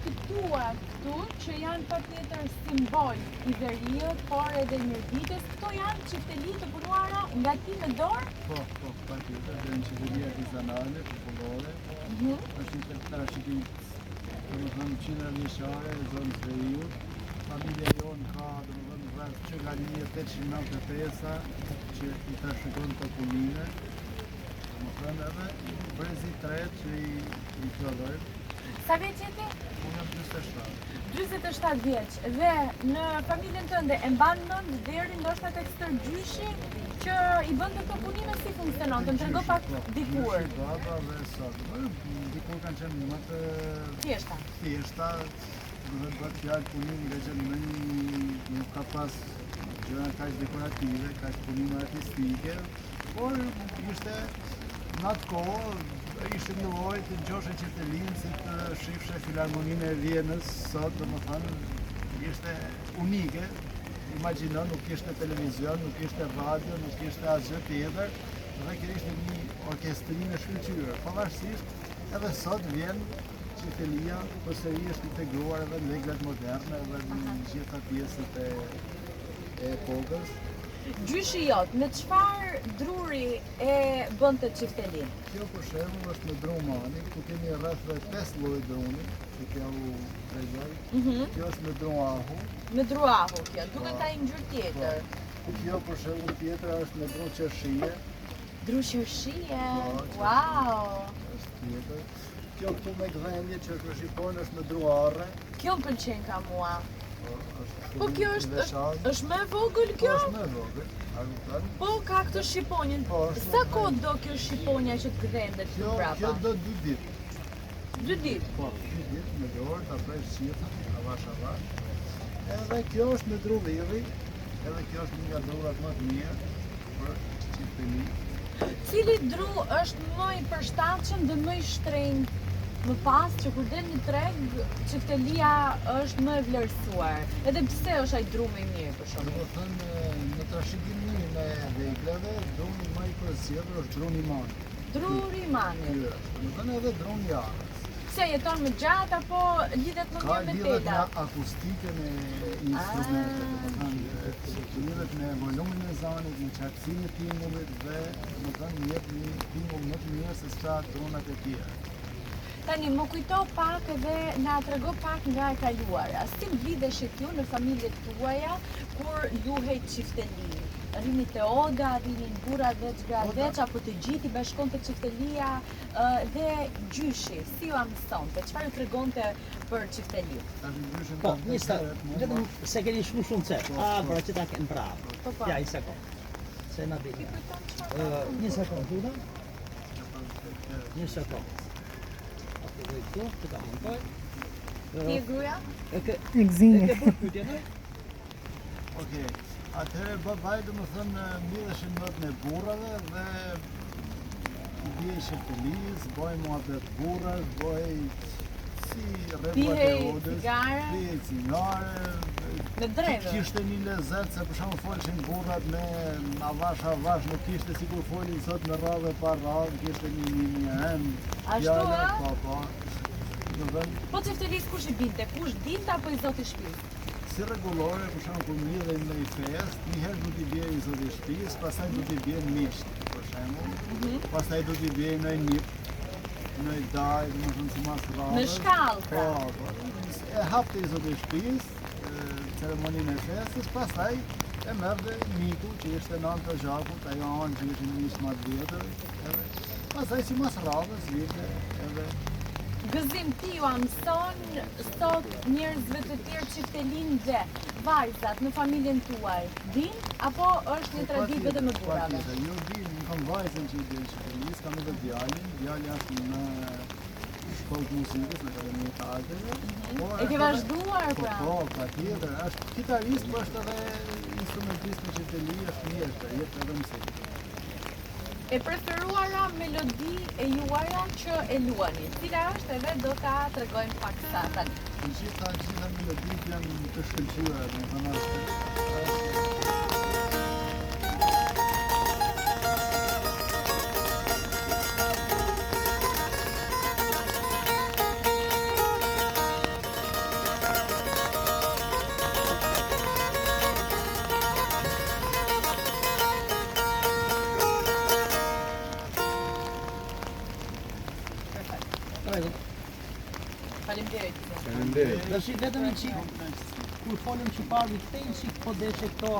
të tua këtu që janë patjetër simbol i veriut, por edhe i Mirditës. Këto janë çifteli të punuara nga ti me dorë? Po, po, patjetër, janë çifteli artizanale, popullore. Mm -hmm. Është një trashëgimi, domethënë, qindravjeçare e zonës veriut. Familja jonë ka, domethënë, rreth që nga 1895 që i trashëgon këto punime. Domethënë edhe brezi i tretë që i, i prodhojmë. Sa vjeç je ti? Unë jam 47. 47 vjeç dhe në familjen tënde e mban mend deri ndoshta tek stërgjyshi që i bënte këto punime si funksiononte, më trego pak po, dikur. Gjyshi, baba dhe sot. Po, dikur kanë qenë më të thjeshta. Thjeshta, do të bëhet fjalë punimi ka qenë më një nuk ka pas gjëra kaq dekorative, kaq punime artistike, Por ishte në atë kohë ishte një lloj të dëgjoshe çiftelinë si të shifshe filharmoninë e Vjenës sot, domethënë ishte unike. Imagjino, nuk kishte televizion, nuk kishte radio, nuk kishte asgjë tjetër dhe kjo ishte një orkestrim e shkëlqyer. Pavarësisht edhe sot vjen çiftelia përsëri është integruar edhe në veglat moderne edhe në gjitha pjesët e e epokës. Gjyshi jot, me çfarë druri e bënte çiftelinë? Kjo për shembull është me dru mani, këtu kemi rreth dhe 5 lloje druni, që t'jua tregoj. Mm -hmm. Kjo është me dru ahu. Me dru ahu kjo, duket po. ka një ngjyrë tjetër. Po. Kjo për shembull tjetra është me dru qershie. Dru qershie, po, wow! Është tjetër. Kjo këtu me gdhendje që është me shqiponjë është me dru arre. Kjo më pëlqen ka mua. Po, po kjo është është, është më e vogël po, kjo? Po është më e vogël. A kupton? Po ka këtë shqiponjën. Po, Sa kohë do kjo shqiponja që të gdhendet këtu prapa? Kjo do dy ditë. Dy ditë. Po, dy ditë me dorë ta presh gjithën, avash avash. Edhe kjo është me dru lidhi, edhe kjo është një nga drurat më të mirë për çifteli. Cili dru është më i përshtatshëm dhe më i shtrenjtë më pas që kur del në treg çiftelia është më e vlerësuar? Edhe pse është ai dru më i mirë për shembull? Domethënë në trashëgiminë e veglave, druni më i përzgjedhur është druni i manit. Druri i manit. Ky është. Domethënë edhe druni i arrës. Pse jeton më gjatë apo lidhet më mirë me telat? Ka lidhet me akustikën e instrumentit, ah. domethënë lidhet me volumin e zanit, me qartësinë e tingullit dhe domethënë jep një tingull më të mirë se sa drunat e tjerë. Tani më kujto pak edhe na trego pak nga e kaluara. Si mblidheshit ju në familjet tuaja kur luhej çifteli? Rrinit te oda, rrinin burrat veç, gratë veç, apo të gjithë i bashkonte çiftelia? Dhe gjyshi, si jua mësonte, çfarë ju tregonte për çiftelitë? Po, një sekondë, vetëm se keni shku shumë cep. Po, a, po. pra që ta kem prapë. Po, po. Ja, një sekondë. Se na bini. Një sekondë, lutem. Një sekondë. A të vëj këtu, që ta montoj. Ti je gruaja? E ke, e ke bërë pyetjen, e? Okej. Atëherë babai domethënë mblidheshin në odën e burrave dhe i bihej çiftelisë, bëhej muhabet burrash, bëhej si rregullat e odës, cigare, pihej cigare, me dredhë. Kishte një lezet se për shembull folshin burrat me avash avash, nuk kishte sikur folin sot me radhë pa radhë, kishte një një një rend. Ashtu ë? Po, po. Domethënë Po çiftelisë kush i binte? Kush dinte apo i zoti i shtëpisë? Si rregullore, për shembull kur mblidhej në një festë, një herë do t'i bjerë i zoti i shtëpisë, pastaj do t'i bjerë miqtë, për shembull, mm -hmm. pastaj do t'i bjerë ndonjë nip, ndonjë dajë, domethënë simas radhës. Në shkallë, pra. Po, po. E hapte i zoti i shtëpisë, ceremoninë e festës, pastaj e merrte miku që ishte në anë të gjakut, ajo anë që ishin miq më të vjetër, edhe pastaj simas radhës vinte edhe Gëzim ti jua mëson sot njerëzve të tjerë çiftelinë dhe vajzat në familjen tuaj dinë apo është një po, traditë vetëm e burrave? Patjetër, jo dinë, unë kam vajzën që i bie çiftelisë, kam edhe djalin, djali është në shkollë të muzikës, në Akademinë e Arteve. Mhm. Por e ke vazhduar po, pra? Po, patjetër, është kitarist, po është edhe instrumentist në çifteli, është mjeshtër, jep edhe mësim. E preferuara melodi e juaja që e luani, cila është edhe do ta tregojmë pak sa tani. Të gjitha, të gjitha meloditë janë të shkëlqyera, domethënë është Perfekt. Rregull. Faleminderit. Faleminderit. Tash vetëm një çik kur folëm që parë, i kthej një çik po deshe këto.